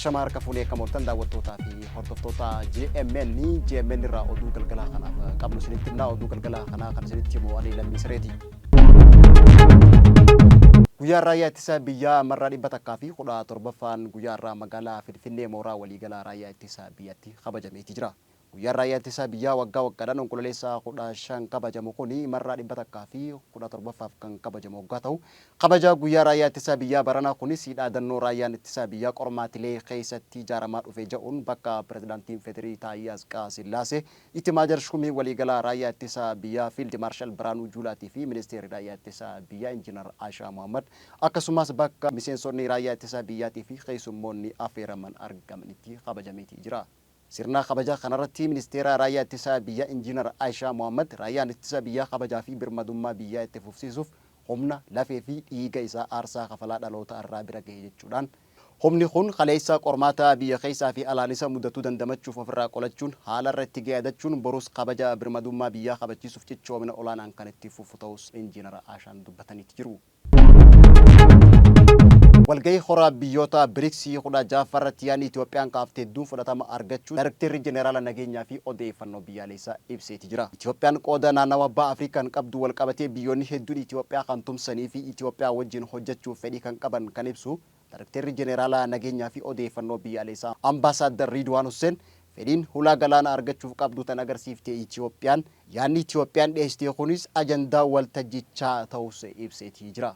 Ashama harka fuunee akkam ooltan daawwattootaa fi hordoftoota JMN. JMN irraa oduu galgalaa kanaaf qabnu isinitti himna. Oduu galgalaa kanaa kan isinitti himu ani Lammii Sireeti. Guyyaan Raayyaa Ittisa Biyyaa marraa 117ffaan guyyaa har'aa magaalaa Finfinnee mooraa waliigalaa Raayyaa Ittisa Biyyatti kabajameeti jira. Guyyaan Raayyaa Ittisa Biyyaa waggaa waggaadhaan Onkololeessa 15 kabajamu kun marraa 117ffaaf kan kabajamu oggaa ta'u, kabaja Guyyaa Raayyaa Ittisa Biyyaa baranaa kunis dhaadannoo Raayyaan Ittisa Biyyaa qormaatilee keessatti ijaaramaa dhufe ja'uun bakka Pirezidaantiin Federii Taayyee Atsqaa Sillaasee, Itimaajar Shuumii Waliigalaa Raayyaa Ittisa Biyyaa Fiild Maarshal Biraanuu Juulaatii fi Ministeerri Raayyaa Ittisa Biyyaa Injiinar Aashaa Mohaammad akkasumas bakka miseensonni Raayyaa Ittisa Biyyaatii fi keessummoonni affeeraman argamanitti kabajameeti jira. Sirna kabaja kanarratti Ministeera Raayyaa Ittisa Biyyaa Injiinar Ayishaa Mohaammad, Raayyaan Ittisa Biyyaa kabajaa fi birmadummaa biyyaa itti fufsiisuuf humna, lafee fi dhiiga isaa aarsaa kafalaa dhaloota har'aa bira gahe jechuudhaan, humni kun kaleessa qormaata biyya keessaa fi alaan isa mudatu dandamachuuf ofirraa qolachuun haala irra itti gahe adachuun borus kabaja birmadummaa biyyaa kabachiisuuf cichoomina olaanaan kan itti fufu ta'uus Injiinar Aashaan dubbataniiti jiru. Walgahii kora biyyoota Brics 16ffaa irratti yaadni Itiyoophiyaan kaafte hedduun fudhatama argachuu Daarekteerri Jeneeraala Nageenyaa fi Odeeffannoo Biyyaalessaa ibseeti jira. Itiyoophiyaan qooda naannawa Baha Afrikaan qabdu walqabatee biyyoonni hedduun Itiyoophiyaa kan tumsanii fi Itiyoophiyaa wajjin hojjechuuf fedhii kan qaban kan ibsu Daarekteerri Jeneeraala Nageenyaa fi Odeeffannoo Biyyaalessaa Ambaasaaddar Riidwaan Husseen Fedhiin hulaa galaanaa argachuuf qabdu tan agarsiifte Itiyoophiyaan, yaadni Itiyoophiyaan dhiyeessite kunis ajandaa waltajjichaa ta'uus ibseeti jira.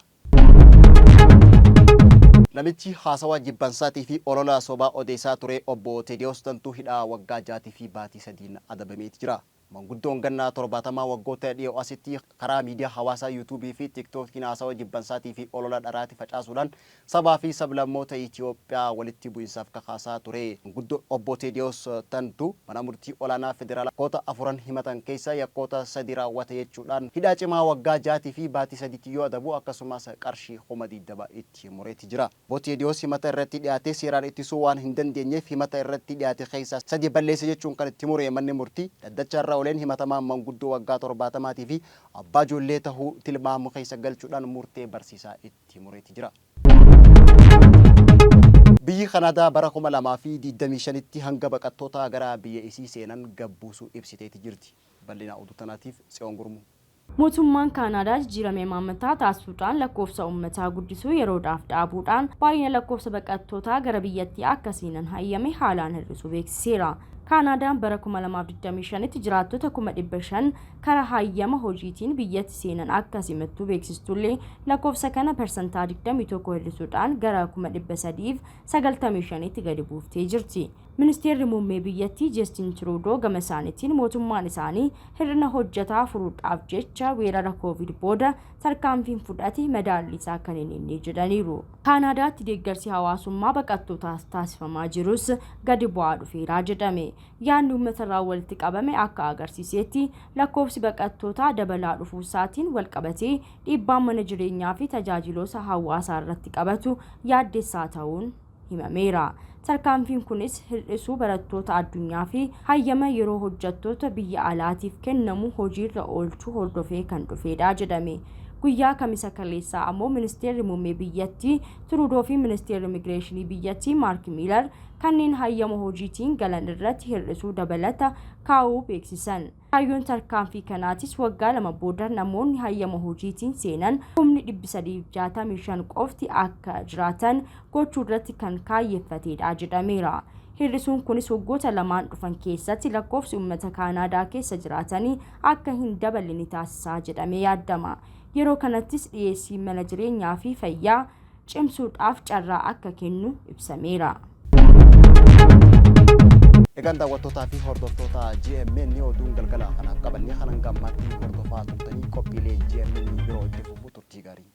Namichi haasawaa jibbansaatii fi olola sobaa odeessaa ture Obbo Teediyoos Tantuu hidhaa waggaa jaatii fi baatii sadiin adabameeti jira. Manguddoon ganna 70 waggoota dhiyoo asitti karaa miidiyaa hawaasaa Yuutuubii fi Tiiktookiin haasawa jibbansaatii fi olola dharaati facaasuudhaan sabaa fi sablammoota Itiyoophiyaa walitti bu'insaaf kakaasaa ture. Manguddoo Obbo Teediyoos Tantuu mana murtii olaanaa federaalaa yakkoota afuran himatan keessaa yakkoota sadi raawwate jechuudhaan hidhaa cimaa waggaa jaatii fi baatii sadiitti yoo adabu akkasumas qarshii 20,000 itti mureeti jira. Obbo Teediyoos himata irratti dhiyaate seeraan ittisuu waan hin dandeenyeef himata irratti dhiyaate keessaa sadi balleesse jechuun kan itti mure manni murtii, dhaddacha irra ooleen himatamaan manguddoo waggaa 70 fi abbaa ijoollee tahuu tilmaamu keessa galchuudhaan murtee barsiisaa itti mureeti jira. Biyyi Kanaadaa bara 2025tti hanga baqattootaa gara biyya isii seenan gad buusuu ibsiteeti jirti. Bal'ina oduu tanaatiif Tsiyoon Gurmuu. Mootummaan Kaanaadaa jijjiirama imaammataa taasisuudhaan lakkoofsa uummataa guddisuu yeroodhaaf dhaabuudhaan baay'ina lakkoofsa baqattootaa gara biyyattii akka seenan hayyame haalaan hir'isuu beeksiseera. Kaanaadaan bara 2025tti jiraattota 500,000 karaa hayyama hojiitiin biyyatti seenan akka simattu beeksistullee lakkoofsa kana parsantaa 21 hir'isuudhaan gara 395,000tti gadi buuftee jirti. Ministeerri Muummee biyyattii Jeestin Tiruudoo gama isaaniitiin mootummaan isaanii hir'ina hojjetaa furuudhaaf jecha weerara Kooviid booda tarkaanfiin fudhate madaallii isaa kan hin eegne jedhaniiru. Kaanaadaatti deeggarsi hawaasummaa baqattootaaf taasifamaa jirus gadi bu'aa dhufeera jedhame. Yaadni uummatarraa walitti qabame akka agarsiiseetti lakkoofsi baqattootaa dabalaa dhufuu isaatiin walqabatee dhiibbaan mana jireenyaa fi tajaajiloota hawaasaa irratti qabatu yaaddessaa ta'uun himameera. Tarkaanfiin kunis hir'isuu barattoota addunyaa fi hayyama yeroo hojjettoota biyya alaatiif kennamu hojiirra oolchuu hordofee kan dhufeedha jedhame. Guyyaa Kamisa kaleessaa ammoo Ministeerri Muummee biyyattii Tiruudoo fi Ministeerri Immigireeshinii biyyattii Maark Miilar kanneen hayyama hojiitiin galan irratti hir'isuu dabalata kaa'uu beeksisan. Kaayyoon tarkaanfii kanaatis waggaa lama booda namoonni hayyama hojiitiin seenan kumni 365 qofti akka jiraatan gochuurratti kan kaayyeffateedha jedhameera. Hir'isuun kunis waggoota lamaan dhufan keessatti lakkoofsi uummata Kaanaadaa keessa jiraatanii akka hin daballe ni taasisa jedhamee yaaddama. Yeroo kanattis dhiyeessii mana jireenyaa fi fayyaa cimsuudhaaf carraa akka kennu ibsameera. Egaan daawwattootaa fi hordoftoota GMN oduun galgala kanaaf qabanne kan hanga ammaatti hordofaa turtanii qophiilee GMN biroo itti fufu turtii gaarii.